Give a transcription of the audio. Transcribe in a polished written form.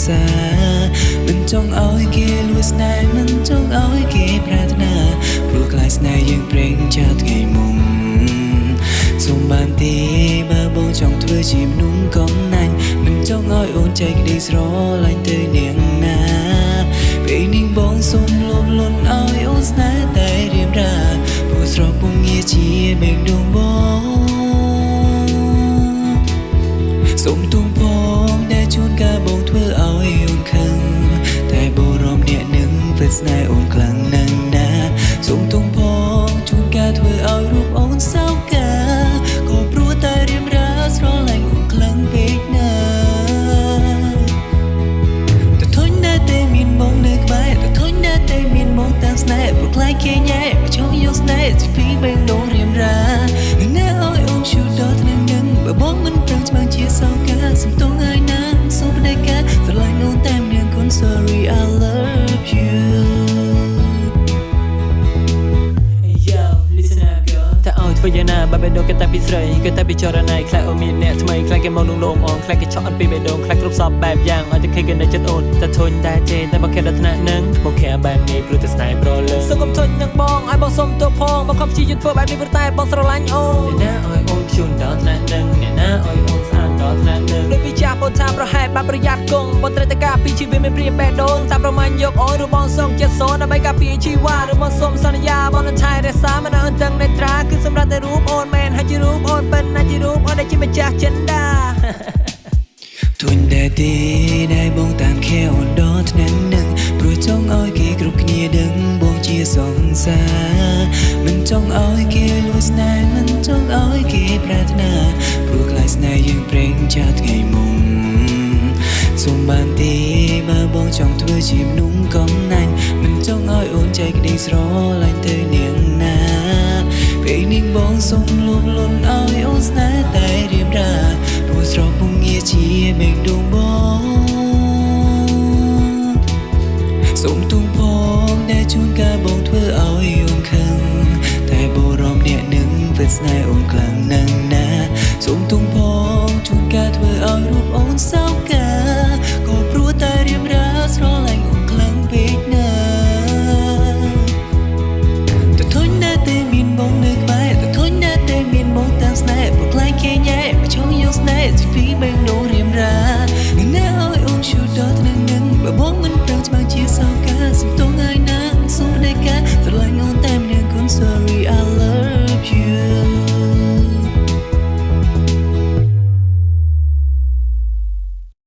សារមិនចង់ឲ្យគេលួចស្នេហ៍មិនចង់ឲ្យគេប្រាថ្នាព្រោះខ្លាចស្នេហ៍យើងប្រេងចាថ្ងៃមុំសូមបានទេបើបងចង់ធ្វើជាមនុស្សកំណាញ់មិនចង់ឲ្យអូនចែកក្តីស្រឡាញ់ទៅនាងណាពេលនេះបងសូមលោភលន់ឲ្យអូនស្នេហ៍តែរៀមរាព្រោះស្រពុំងារជាបេះដូងបងសូមទូងផងដែលជួនកាលបងធ្វើឲ្យអូនខឹងតែបរមអ្នកនឹងពិតស្នេហ៍អូនខ្លាំងណាស់ណាសូមទូងផងជួនកាលធ្វើឲ្យរូបអូនសោកាក៏ព្រោះតែរៀមរាស្រឡាញ់អូនខ្លាំងពេកណាតែធុញដែរតែមានបងនៅក្បែរតែធុញដែរតែមានបងតាមស្នេហ៍ព្រោះខ្លាចគេញ៉ែមកចង់យកស្នេហ៍ពីបេះដូងរៀមរាណាឲ្យអូនឈឺដល់ថ្នាក់នឹងបើបងមិនប្រឹងច្បាំងជាសោកាសំទងឲ្យណាសូមផ្ដាច់ការស្រឡាញ់អូនតែម្នាក់គន់ Sorry I love you. Yo, listen up girl តើឲ្យធ្វើយ៉ាងណាបើបេះដូងគេតែពីស្រីគេតែពីចរណៃខ្លាចអូនមានអ្នកថ្មីខ្លាចគេមកលងលោមអូនខ្លាចគេឆក់អត់ពីបេះដូងខ្លាចគ្រប់សពបែបយ៉ាងឲ្យតែគេគេនៅចិត្តអូនតែធុញតែទេតែមកគេដល់ថ្នាក់នឹងមកខែបែបនេះព្រោះតែស្នេហ៍ប្រលើសូមកុំធុញនឹងបងឲ្យបងសុំទោសផងបងខំព្យាយាមធ្វើបែបនេះព្រោះតែបងស្រឡាញ់អូនអ្នកណាឲ្យអូនជូនដល់ថ្នាក់នឹងអ្នកណាឲ្យអូនស្អាតដល់ថ្នាក់នឹងដូចពីចាស់បងថាប្រហែលបាត់ប្រយ័ត្នគង់បងត្រូវតែការពីជីវិតមានព្រាបេះដូងតាមប្រមាញយកអូនឬបងសុំចិត្តសូនដើម្បីការពារជីវ៉ាឬបងសុំសន្យាបងនឹងថែរក្សាមិនឲ្យអន្តឹងនេត្រាគឺសម្រាប់តែរូបអូនមែនហើយជារូបអូនប៉ិនណាជារូបអូនដែលជាម្ចាស់ចិន្តាធុញដែរទេដែលបងតាមខែអូនដល់ថ្នាក់នឹងព្រោះចង់ឲ្យគេគ្រប់គ្នាដឹងបងជាសង្សារមិនចង់ឲ្យគេលួចស្នេហ៍មិនចង់ឲ្យគេប្រាថ្នាព្រោះខ្លាចស្នេហ៍យើងប្រេងចាថ្ងៃមុំសូមបានទេបើបងចង់ធ្វើជាមនុស្សកំណាញ់មិនចង់ឲ្យអូនចែកក្តីស្រឡាញ់ទៅនាងណាពេលនេះបងសូមលោភលន់ឲ្យអូនស្នេហ៍តែរៀមរាព្រោះស្រពុំងារជាបេះដូងបងសូមទូងផងដែលជួនកាលបងធ្វើឲ្យអូនខឹងតែបរមអ្នកនឹងពិតស្នេហ៍អូនខ្លាំងណាស់ណាសូមទូង